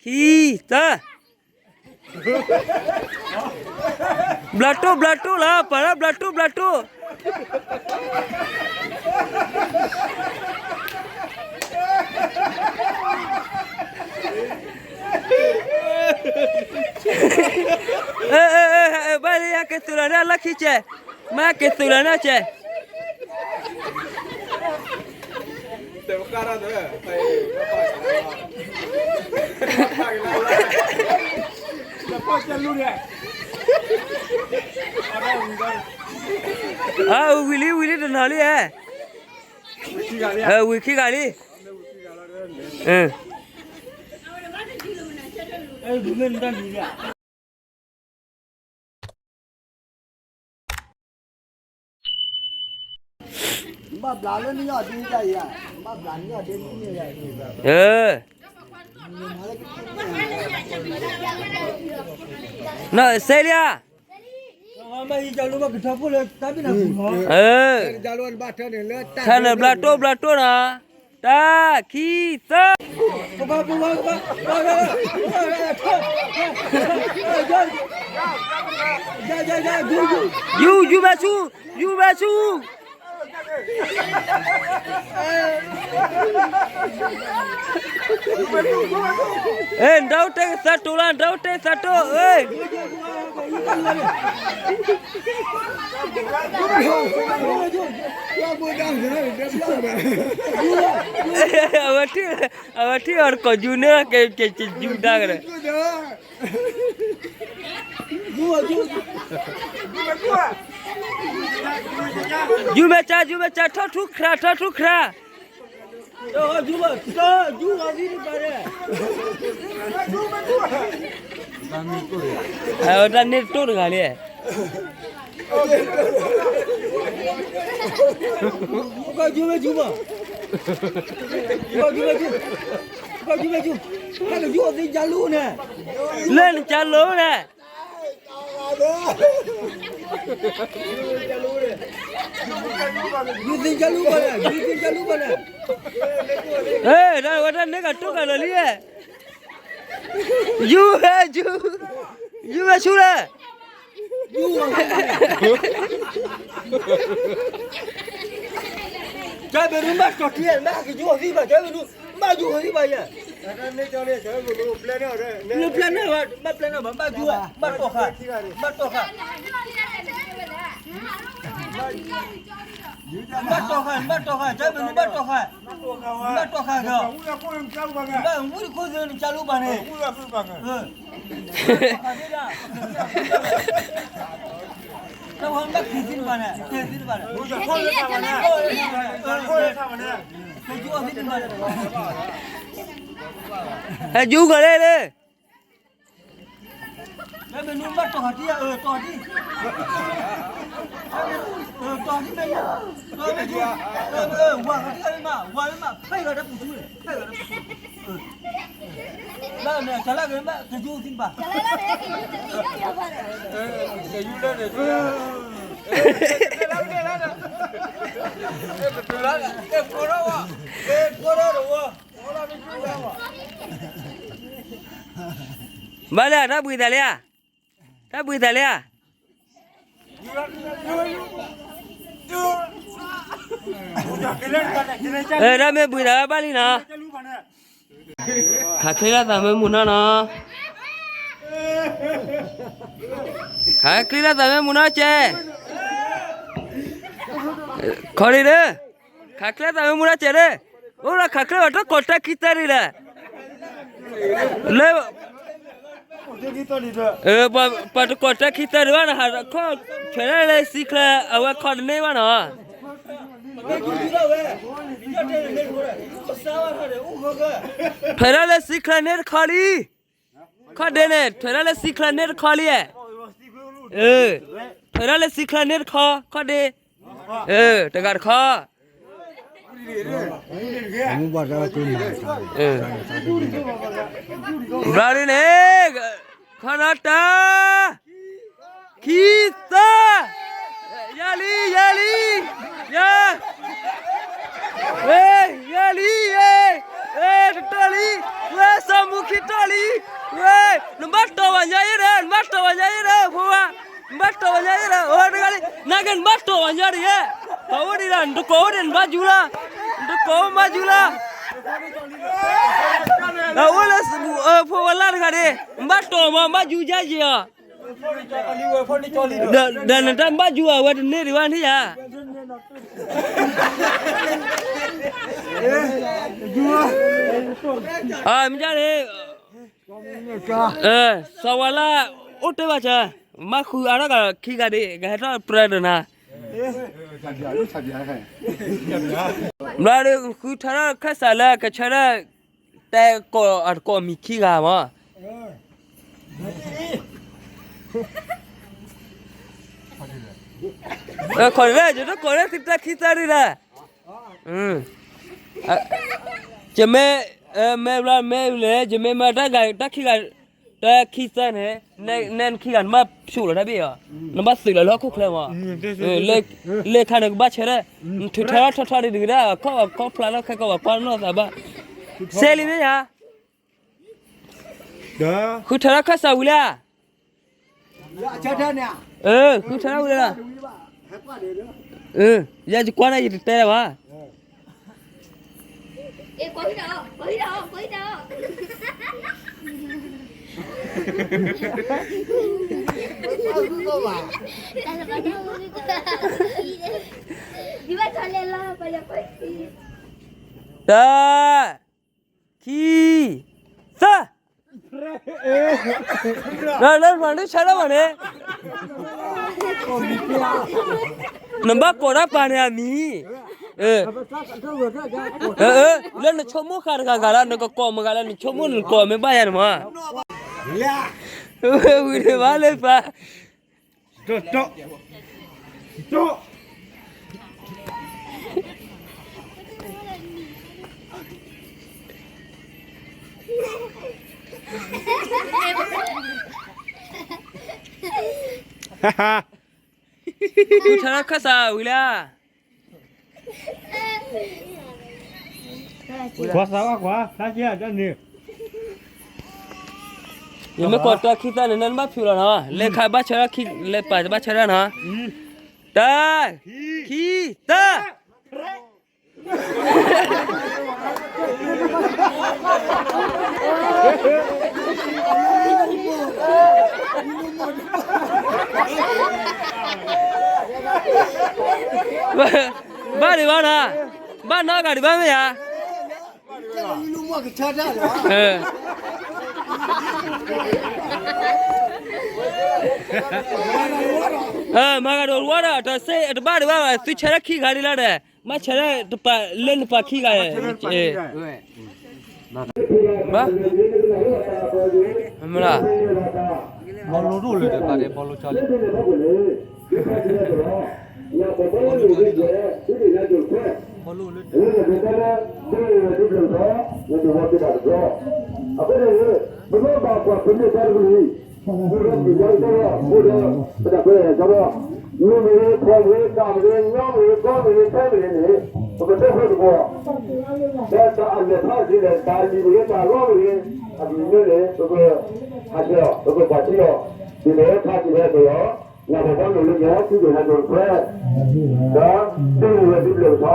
ခံ, သၢ. ဘျးတိၢ် ဘျးတိၢ်လီၤ, ပာ်လၢဘျးတိၢ် ဘျးတိၢ်. ဘၣ်လၢယက့ၤသုးလီၤန့ၣ်လၢခံကဲး, မ့ၢ်က့ၤသုးလီၤန့ၣ်ကဲး. အဝံၤလံ ဝံၤလံတနီၤလံဧါ. ဝံၤခံဂၤလံ. နီၢ်စဲလံဧါ. ထါန့ၣ်ဘျးတိၢ်ဘျးတိၢ်နီၤ, တၢ်ခံသၢ. ယူၢ် ယူၢ်မဲာ်ဆူၣ်, ယူၢ်မဲာ်ဆူၣ်. နဒၣ်အိၣ်တဲသးတိၤလီၤ, နဒၣ်အိၣ်တဲသးတိၤ, အဝဲထံၣ်အီၤတကိးယူၢ်န့ၣ် ကယူၢ်ဒၣ်ကဒီး. ယူၢ်မဲာ်ကၠၢ်, ယူၢ်မဲာ်ကၠၢ်, ထီၣ်ထူခရၣ်, ထီၣ်ထူခရၣ်. အဝဲဒၣ်န့ၣ်တတိၢ်တဂၤလံ. လၢနကၢ်လိန့ၣ်, ဝဲဒၣ်န့ၣ်ကတိၢ်ကဒီးလံ. ယူၢ်, ယူၢ်မဲာ်ဆူၣ်လၢ ကၢ်ဘဲနူဘၣ်တီၢ်ထံ, ဘၣ်ကယူၢ်အီၤသံဘၣ်, ကၢ်ဘဲနူဘၣ်ယူၢ်အီၤသံဘၣ်ယဲ. ပျဲနၢ်, ဘၣ်ပျဲနၢ်ဘၣ်, ဘၣ်တီၢ်ဃာ်, ဘၣ်တီၢ်ဃာ်, ဘၣ်တီၢ်ဃာ်, ဘၣ်တီၢ်ဃာ်, ကၢ်ဘဲနူဘၣ်တီၢ်ဃာ်, ဘၣ်တီၢ်ဃာ်ကီး, ဘၣ်ဝံတခိၣ်သ့ၣ်နကၢ်လိဘၣ်န့ၣ်. တၢ်ဝဲဘၣ်က့ၤသ့ၣ်တဖၣ်န့ၣ်, က့ၤသ့ၣ်တဖၣ်န့ၣ်, ကယူၢ်အီၤသ့ၣ်တဖၣ်န့ၣ်, ဟဲယူၢ်ကီးလဲၣ်လၢ မ့ၢ်မ့ၢ်နဘၣ်တီၢ်ဃာ်တံၢ်ဧါ, အၢ တီၢ်တံၢ်, တီၢ်တံၢ်မ့ၢ်, တီၢ်တံၢ်, ဝၤဃာ်တံၢ်မး, ဝၤမ့ၢ်မး, ဖဲဂၤတပူၤဆူန့ၣ်, ဖဲဂၤတပူၤဆူ, လၢန့ၣ် ကလၢကမ့ၢ် ကယူၢ်သ့ၣ်တဖၣ်, ကယူၢ်လၢန့ၣ်, ဘၣ်လဲၣ် တၢ်ဘှံးသးလံဧါ, တၢ်ဘှံးသးလံဧါ. တၢ်မ့ၢ်ဘှံးသးဝဲဘၣ်လံနီၤ, ခးချ့လၢသးမ့ၢ်မူနီၤနီၤ, ခးချ့လၢသးမ့ၢ်မူနီၤကဲ, ခီဒံးလၢ ခးချ့သးမ့ၢ်မူနီၤကဲလၢ, အိၣ်လၢခးချ့ဘၣ်တကိးတၢ်ခံသၢဒံးလဲၣ်, လၢ ပှၤတကိးတၢ်ခံသၢဒံးဘၣ်န့ၣ် ဟးခီ, ထွဲဒၣ်လၢစံချၢ အဝဲခီတန့ၢ်ဘၣ်နီၤ, ထွဲဒၣ်လၢစံချၢန့ၢ်တခီလံ, ခီဒ့န့ၣ် ထွဲဒၣ်လၢစံချၢန့ၢ်တခီလံ, ထွဲဒၣ်လၢစံချၢန့ၢ်တခီ, ခီဒ့, တဂၤတခီ ဘျီဒ်န့ၣ်, ခီနီၤတၢ်, ခံသၢ, ယၤလံ ယၤလံ, ယၤ, ယၤလံ, တတီၢ်လံ, ဝဲ သးမူခံတီၢ်လံ, ဝဲ, နဘၣ်တီၢ်ဝဲညါအံၤဒီး, နဘၣ်တီၢ်ဝဲညါအံၤဒီး, ဖိဝဲ, နဘၣ်တီၢ်ဝဲညါအံၤဒီး, အဝဲတဂၤလံ, နာ်က့နဘၣ်တီၢ်ဝဲညါတဂ့ၤ, ပှၤအိၣ်ဒံးဒီး နတကိးအိၣ်ဒံးနဘၣ်ယူၤလီၤ, နတကိးအိၣ်မးယူၤလီၤ, အအိၣ်လၢ ဖိဝဲလၢတဂၤန့ၣ်, နဘၣ်တီၢ်မး ဘၣ်ယူၤယါယံၤအီၤ ဒီးနတၢ်ဘၣ်ယူၤအဝဲတန့ၢ်ဒံးဘၣ်န့ၣ်ယါ, မ့ၢ်ဒ်န့ၣ်, စီၤဝါလၢ အိၣ်တ့ၢ်ဘၣ်စၢၤ, မ့ၢ်ဃုအါထီၣ်ကဒီးခံဂၤဒံး ကဟဲထီၣ်ပြၢဒီးနၤ, ဘျီဒီးဃုထၢထီၣ်ခၢၣ်စးလၢကဆၢထၢၣ် တဲကိးအတကိးမံၤခံဂၤမး, ခိးလၢ ယတကိးလၢသုတၢ်ခံသၢဒံးဒီး, ယမ့ၢ်, မ့ၢ်ဘျီမ့ၢ်လဲၣ် ယမ့ၢ်မၤတၢ်ဂၤတၢ်ခံဂၤ, တၢ်ခံသၢန့ၣ်, နဲနခံဂၤနဘၣ်ဖျိးလီၤတၢ်ဘ့ၣ်အီၤ, နဘၣ်သုးလီၤလၢဟီၣ်ခိၣ်ချၢမး, လၢခါန့ၣ်ကဘၣ်ဆၢထၢၣ်, နထုးထၢထီၣ်ထီထီၣ်ဒံးဒံးကဒါ အခီၣ်အခီၣ်ဖျါထီၣ်ခဲကီး ပှၤကွၢ်နီၢ်သးဘၣ်, စဲလံမ့ၢ်ဧါ, ဃုထၢထီၣ်ခၢၣ်စးဝံၤလံဧါ, ဃုထၢထီၣ်ဝံၤလံ, ယကွၢ်န့ၣ်ယတတဲလၢၤဘၣ်. တၢ်, ခံ, သၢ, လၢပှၤန့ၣ်ဆၢထၢၣ်ဘၣ်န့ၣ်, နဘၣ်ကိးတၢ်ပာ်န့ၣ်အမံၤ, လၢနဆိကမိၣ်ဃာ်တဂၤဂၤလၢ နကကိးမုၢ်ဂၤလၢ နဆိကမိၣ်နကိးမ့ၢ်ဘၣ်ယၤန့ၣ်မး, ဝံၤန့ၣ်ဘၣ်လၢပှၤ ဃုထၢထီၣ်ခၢၣ်စးဝံၤလံဧါ, ကွၢ်စးဝါကွၢ်, တၢ်ကဲတၢ်န့ၣ်, ယမ့ၢ်ကိးတၢ်ခံသၢန့ၣ် နဘၣ်ဖျိးလီၤနီၤ, လၢခါဘၣ်ဆၢထၢၣ်ခံ, လၢပာ်တဘၣ်ဆၢထၢၣ်နီၤ, တၢ်, ခံ, သၢ. ဘၣ်ဒံးဘၣ်နီၤ, ဘၣ်နီတဂၤဒံးဘၣ်မ့ၢ်ဧါ, မၤဂၤဒိးဝါဒီး တၢ်စ့အတဘၣ်ဒံးဘၣ်ဘၣ် သုဆၢထၢၣ်ခံဂၤဒံးလီၤဒီး မ့ၢ်ဆၢထၢၣ်တပာ်လၢနပာ်ခံဂၤ, ဘၣ်, မ့ၢ်လီၤ, ဘီလိၣ်လၢတၢ်ဒဲးဘီလိၣ်ကၠီလံ, ဘီလိၣ်လၢတၢ်, အဃိန့ၣ် ပမ့ၢ်ဘၣ်ကွၢ်ပမ့ၢ်တၢ်တကလုာ် ဖိဒီးပှၤကညီဖိဒီး ပတၢ်ဖိတၢ်လံၤကီလီၤ, မုၢ်မ့ၢ်ဂ့ၤ ဖှီၣ်မ့ၢ်ဂ့ၤ သၣ်မ့ၢ်ဂ့ၤ ညီမ့ၢ်ဂ့ၤ ကီမ့ၢ်ဂ့ၤ ဖဲမ့ၢ်ဂ့ၤန့ၣ် ပကတဲဖိသကိး, ဒီးတၢ်အလဲၤဖးဒ်လဲၣ် တၢ်အလံၤမ့ၢ်ဂ့ၤ တၢ်အလီၢ်မ့ၢ်ဂ့ၤ အမံၤမ့ၢ်န့ၣ် ပကဟးဆှဲးအီၤ ပကကွၢ်ထံအီၤ, ဒ်သိးဝဲဖးဒ်လဲၣ်က့ၤအီၤ, ညၣ်ဖိဘီလိၣ်လၢညါ သုကဟဲဒိးတဖျၢၣ်, ဒီး သုမ့ၢ်ဝဲဒ်ဘျၢၣ်ကထီ